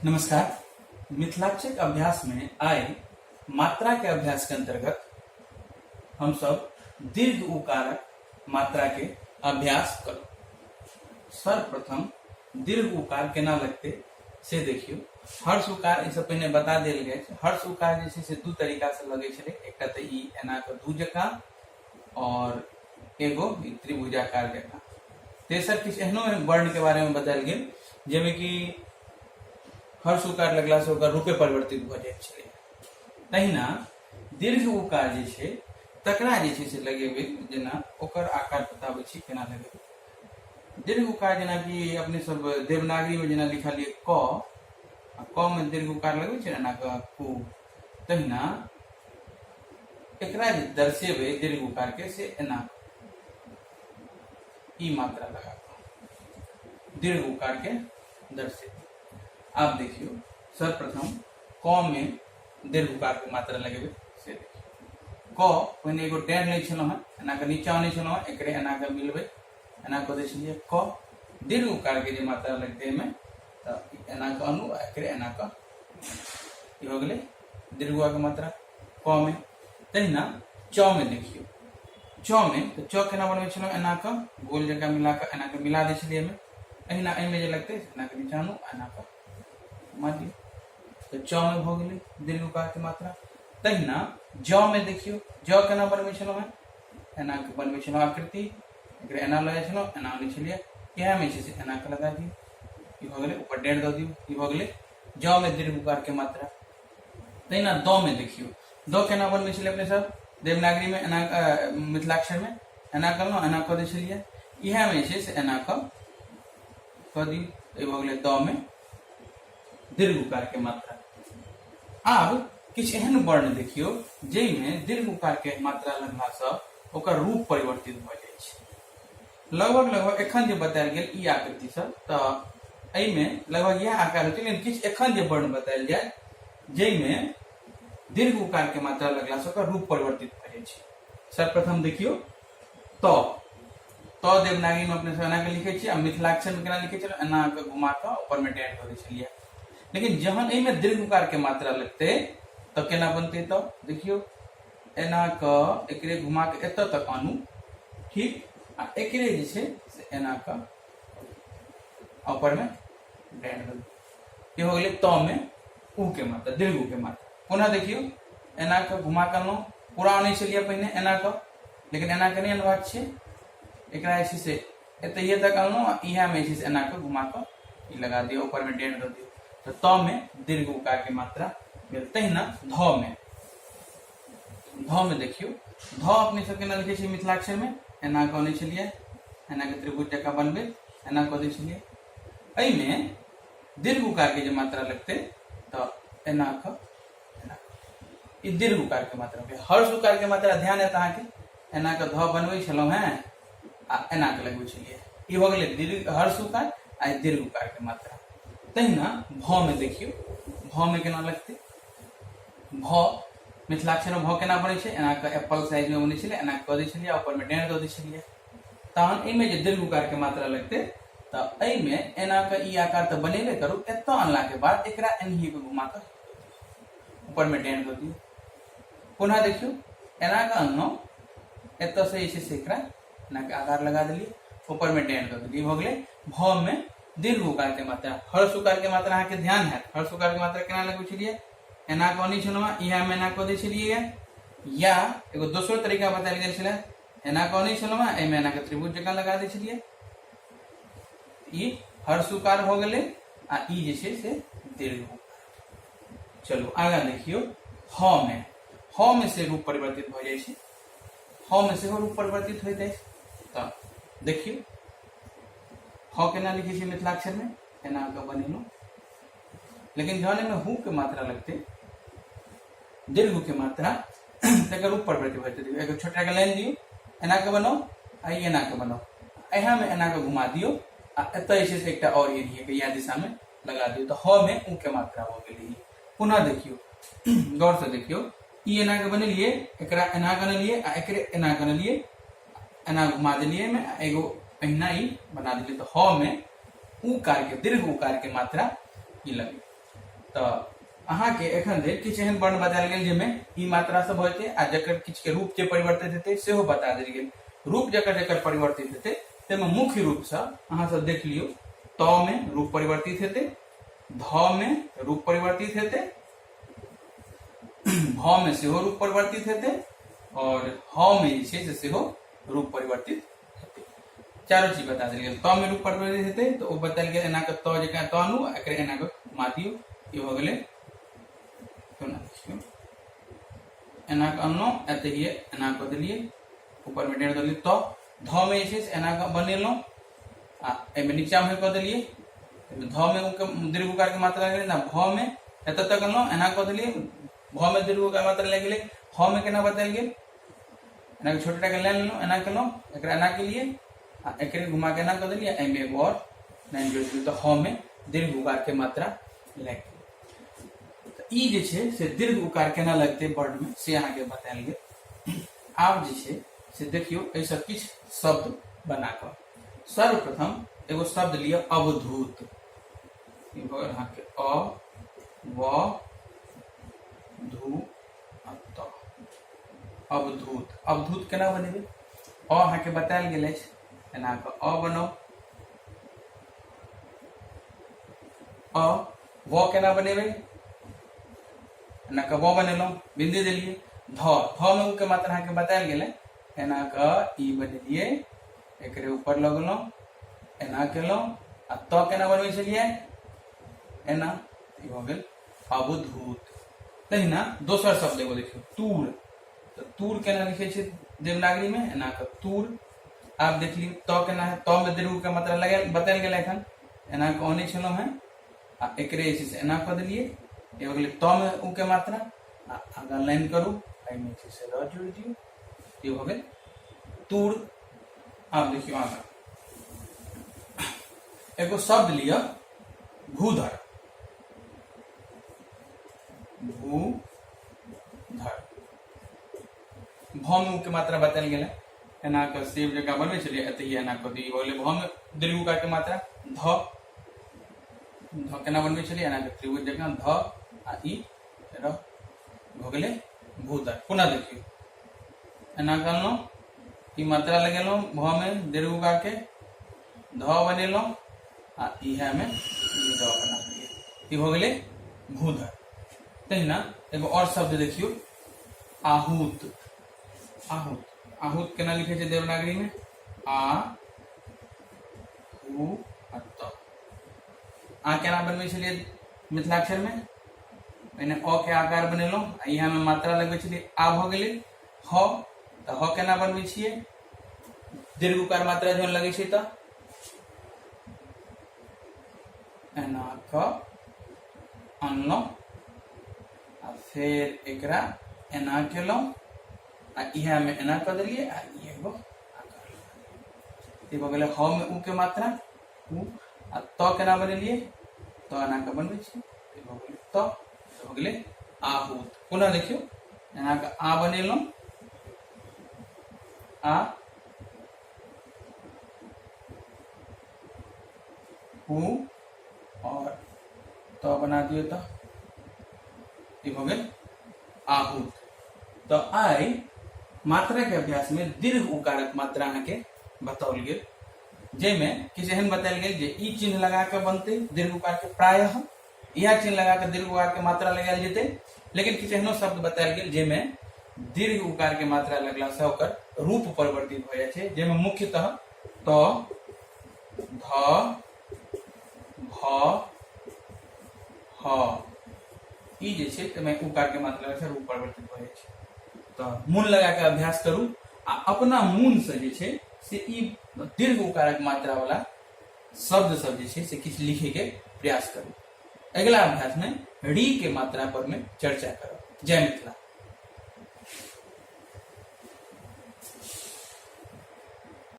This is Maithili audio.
नमस्कार। मिथिलाक्षर अभ्यास में आइ मात्रा के अभ्यास के अंतर्गत हम सब दीर्घ उकारक मात्रा के अभ्यास करू। सर्वप्रथम दीर्घ उकार केना लगते से देखियो। हर्ष उकार एहिसँ पहिने बता देल गेल छै। हर्ष उकार जे छै से दू तरीका से लगै छलै, एकटा तऽ ई एना कऽ दू जकाँ और एगो ई त्रिभुजाकार जकाँ। तेसर किछु एहनो वर्ण के बारे में बतायल गेल जाहिमे कि हर्ष उकार लगला से ओकर रूपे परिवर्तित भऽ जाइत छलै। तहिना दीर्घ उकार जे छै तकरा जे छै से लगेबै, जेना ओकर आकार बताबै छी केना लगेबै। दीर्घ उकार जेनाकि अपने सब देवनागरी में जेना लिखलियै क, आ क में दीर्घ उकार लगबै छै ने एना कऽ कु, तहिना एकरा जे दर्शेबै दीर्घ उकार के से एना ई मात्रा लगा कऽ दीर्घ उकार के दर्शेबै। आब देखियौ, सर्वप्रथम क में दीर्घ उकार के मात्रा लगेबै से देखियौ। क पहिने एगो डेढ़ लै छलहुँ हेँ, एना कऽ नीचा आनै छलहुँ हेँ, एकरे एना कऽ मिलबै, एना कऽ दै छलियै क। दीर्घ उकार के जे मात्रा लगतै एहिमे तऽ एना कऽ आनू आ एकरे एना कऽ ई हो गेलै दीर्घ उकार के मात्रा क में। तहिना च में देखियौ, च में तऽ च केना बनबै छलहुँ, एना कऽ गोल जकाँ मिला कऽ एना कऽ मिला दै छलियै एहिमे। एहिना एहिमे जे लगतै एना कऽ नीचा आनू आ एना कऽ घुमा दियौ, तऽ च में भऽ गेलै दीर्घ उकार के मात्रा। तहिना ज में देखियौ, ज केना बनबै छलहुँ हेँ, एना कऽ बनबै छलहुँ आकृति, एकरा एना लऽ जाइ छलहुँ, एना आनै छलियै, इएहमे जे छै से एना कऽ लगा दियौ, ई भऽ गेलै, ऊपर डेढ़ दऽ दियौ, ई भऽ गेलै ज में दीर्घ उकार के मात्रा। तहिना द में देखियौ, द केना बनबै छलियै अपने सब देवनागरी में, एना मिथिलाक्षर में एना करलहुँ, एना कऽ दै छलियै, इएहमे जे छै से एना कऽ कऽ दियौ, ई भऽ गेलै द में दीर्घ उकार के मात्रा। आब किछु एहन वर्ण देखियौ जाहिमे दीर्घ उकार के मात्रा लगलासँ ओकर रूप परिवर्तित भऽ जाइ छै। लगभग लगभग एखन जे बतायल गेल ई आकृति सब तऽ एहिमे लगभग इएह आकार होइ छै, लेकिन किछु एखन जे वर्ण बतायल जाय जाहिमे दीर्घ उकार के मात्रा लगलासँ ओकर रूप परिवर्तित भऽ जाइ छै। सर्वप्रथम देखियौ त, त देवनागरी में अपने सब एना के लिखे छियै आ मिथिलाक्षर में केना लिखे छलियै, एना के घुमा कऽ ऊपर में डेढ़ दऽ दै छलियै। लेकिन जहन एहिमे दीर्घ उकार के मात्रा लगतै तऽ केना बनतै, तऽ देखियौ एना कऽ एकरे घुमा कऽ एतऽ तक आनू, ठीक, आ एकरे जे छै से एना कऽ ऊपर में डेढ़ दऽ दियौ। ई हो गेलै त में उ के मात्रा, दीर्घ उ के मात्रा। पुनः देखियौ एना कऽ घुमा कऽ अनलहुँ, पूरा आनै छलियै पहिने एना कऽ, लेकिन एना कऽ नहि अनबाक छै, एकरा जे छै से एतहिए तक अनलहुँ आ इएहमे जे छै से एना कऽ घुमा कऽ ई लगा दियौ, ऊपरमे डेढ़ दऽ दियौ, तऽ त मे दीर्घ उकार के मात्रा भेल। तहिना ध मे, ध मे देखियौ, ध अपने सब केना लिखै छियै मिथिलाक्षर मे, एना कऽ अनै छलियै, एना कऽ त्रिभुज जकाँ बनबैत एना कऽ दै छलियै। एहिमे दीर्घ उकार के जे मात्रा लगतै तऽ एना कऽ एना, ई दीर्घ उकार के मात्रा भेल। हर्ष उकार के मात्रा ध्यान हेत अहाँके, एना कऽ ध बनबै छलहुँ हेँ आ एना कऽ लगबै छलियै, ई भऽ गेलै दीर्घ हर्ष उकार आ दीर्घ उकार के मात्रा। तहिना भ मे देखियौ, भ मे केना लगतै, भ मिथिलाक्षर मे भ केना बनै छै, एना कऽ एप्पल साइज मे बनै छलै, एना कऽ दै छलियै, ऊपर मे डेढ़ दऽ दै छलियै। तहन एहिमे जे दीर्घ उकार के मात्रा लगतै तऽ एहिमे एना कऽ ई आकार तऽ बनेबे करू, एतऽ अनला के बाद एकरा एनाहिए कऽ घुमा कऽ ऊपर मे डेढ़ दऽ दियौ। पुनः देखियौ एना कऽ अनलहुँ, एतऽ से जे छै से एकरा एना कऽ आकार लगा देलियै, ऊपर मे डेढ़ दऽ देलियै, भऽ गेलै भ मे दीर्घ उकार के मात्रा। हर्ष उकार के मात्रा अहाँके ध्यान हैत, हर्ष उकार के मात्रा केना लगबै छलियै, एना कऽ अनै छलहुँ हेँ, इएहमे एना कऽ दै छलियै, या एगो दोसरो तरीका बतायल गेल छलै, एना कऽ अनै छलहुँ हेँ, एहिमे एना कऽ त्रिभुज जकाँ लगा दै छलियै, ई हर्ष उकार भऽ गेलै आ ई जे छै से दीर्घ उकार। चलू आगाँ देखियौ, ह मे, ह मे से रूप परिवर्तित भऽ जाइ छै, ह मे सेहो रूप परिवर्तित होइत अछि। तऽ देखियौ ह केना लिखै छियै मिथिलाक्षर मे, एना कऽ बनेलहुँ, लेकिन जहन एहिमे हु के मात्रा लगतै, दीर्घ के मात्रा, तकर रूप परिवर्तित भऽ जेतै। एगो छोटा के लाइन दियौ, एना कऽ बनाउ आ ई एना कऽ बनाउ, एहिमे एना कऽ घुमा दियौ आ एतऽ जे छै से एकटा आओर एरिया के इएह दिशा मे लगा दियौ, तऽ ह मे उ के मात्रा भऽ गेलै। पुनः देखियौ, गौर से देखियौ, ई एना के बनेलियै, एकरा एना बनेलियै आ एकरे एना बनेलियै, एना घुमा देलियै एहिमे, एगो एहिना ई बना देलियै, तऽ ह मे उकार के दीर्घ उकार के मात्रा ई लगलै। तऽ अहाँके एखन धरि किछु एहन वर्ण बतायल गेल जाहिमे ई मात्रा सब भऽ जेतै आ जकर किछुके रूप जे परिवर्तित हेतै सेहो बता देल गेल। रूप जकर जकर परिवर्तित हेतै ताहिमे मुख्य रूपसँ अहाँ सब देख लियौ, त मे रूप परिवर्तित हेतै, ध मे रूप परिवर्तित हेतै, भ मे सेहो रूप परिवर्तित हेतै और ह मे जे छै से सेहो रूप परिवर्तित हेतै। चारो चीज बता देल गेल। त मे रूप परिवर्तित हेतै तऽ ओ बतायल गेल एना कऽ त जकाँ त आनू, एकरे एना कऽ घुमा दियौ, ई भऽ गेलै। केना देखियौ, एना कऽ अनलहुँ, एतहिए एना कऽ देलियै, ऊपर मे डेढ़ देलियै। त ध मे जे छै से एना कऽ बनेलहुँ आ एहिमे नीचा मे कऽ देलियै, ध मे दीर्घ उकार के मात्रा लागि गेलै। ना भ मे एतऽ तक अनलहुँ, एना कऽ देलियै, भ मे दीर्घ उकार मात्रा लागि गेलै। ह मे केना बतायल गेल, एना कऽ छोटे टाके लाइन लेलहुँ, एना केलहुँ, एकरा एना केलियै आ एकरे घुमा के एना कऽ देलियै, एहिमे एगो आओर लाइन जोड़ि देलियै, तऽ ह मे दीर्घ उकार के मात्रा लागि गेलै। तऽ ई जे छै से दीर्घ उकार केना लगतै वर्ण मे से अहाँके बतायल गेल। आब जे छै से देखियौ एहिसँ किछु शब्द बना कऽ। सर्वप्रथम एगो शब्द लिअ अवधूत। ई भऽ गेल अहाँके अ व धू आ त, अवधूत। अवधूत केना बनेबै? अ अहाँके बतायल गेल अछि, एना कऽ अ बनाउ। अ व केना बनेबै? एना कऽ व बनेलहुँ, बिंदी देलियै। ध, ध मे उ के मात्रा अहाँके बतायल गेलै, एना कऽ ई बनेलियै, एकरे ऊपर लगलहुँ, एना केलहुँ। आ त केना बनबै छलियै? एना। ई भऽ गेल अवधूत। तहिना दोसर शब्द एगो देखियौ, तूर। तऽ तूर केना लिखै छै देवनागरी मे? एना कऽ तूर। आब देख लियौ त केना है, त मे दीर्घ के मात्रा लगायल बतायल गेलै एखन, एना कऽ अनै छलहुँ हेँ आ एकरे जे छै से एना कऽ देलियै, ई भऽ गेलै त मे उ के मात्रा। आ आगाँ लाइन करू, एहिमे जे छै से र जोड़ि दियौ, ई भऽ गेल तूर। आब देखियौ आगाँ एगो शब्द लिअ भूधर। भूधर, भ मे उ के मात्रा बतायल गेलै, एना कऽ सेब जकाँ बनबै छलियै, एतहिए एना कऽ दियौ, भऽ गेलै भ मे दीर्घ उकार के मात्रा। ध, ध केना बनबै छलियै? एना कऽ त्रिभुज जकाँ ध आ ई र, भऽ गेलै भूधर। पुनः देखियौ, एना करलहुँ, ई मात्रा लगेलहुँ भ मे दीर्घ उकार के, ध बनेलहुँ आ इएह मे ई र बना देलियै, ई भऽ गेलै भूधर। तहिना एगो आओर शब्द देखियौ आहूत। आहूत, आहूत केना लिखै छै देवनागरी मे? आ हु आ त। आ केना बनबै छलियै मिथिलाक्षर मे? पहिने अ के आकार बनेलहुँ आ इएह मे मात्रा लगबै छलियै, आ भऽ गेलै। ह, तऽ ह केना बनबै छियै? दीर्घ उकार मात्रा जहन लगै छै तऽ एना कऽ अनलहुँ आ फेर एकरा एना केलहुँ आ इएह मे एना कऽ देलियै आ ई एगो आकार ई भऽ गेलै ह मे उ के मात्रा उ। आ त केना बनेलियै? त एना कऽ बनबै छियै, ई भऽ गेलै त, भऽ गेलै आहूत। पुनः देखियौ, एना कऽ आ बनेलहुँ, आ उ और त बना दियौ तऽ ई भऽ गेल आहूत। तऽ आइ मात्रा के अभ्यास में दीर्घ उकारक मात्रा अहाँके बताओल गेल, जाहिमे किछु एहन बतायल गेल जे ई चिन्ह लगा कऽ बनतै दीर्घ उकार के, प्रायः इएह चिन्ह लगा कऽ दीर्घ उकार के मात्रा लगायल जेतै, लेकिन किछु एहनो शब्द बतायल गेल जाहिमे दीर्घ उकार के मात्रा लगला से ओकर रूप परिवर्तित भऽ जाइ छै, जाहिमे मुख्यतः त, ध, भ, ह ई जे छै ताहिमे उकार के मात्रा लगला से रूप परिवर्तित भऽ जाइ छै। तऽ मोन लगा कऽ अभ्यास करू आ अपना मोनसँ जे छै से ई दीर्घ उकारक मात्रा वाला शब्द सब जे छै से किछु लिखैके प्रयास करू। अगिला अभ्यासमे री के मात्रा पर मे चर्चा करब। जय मिथिला।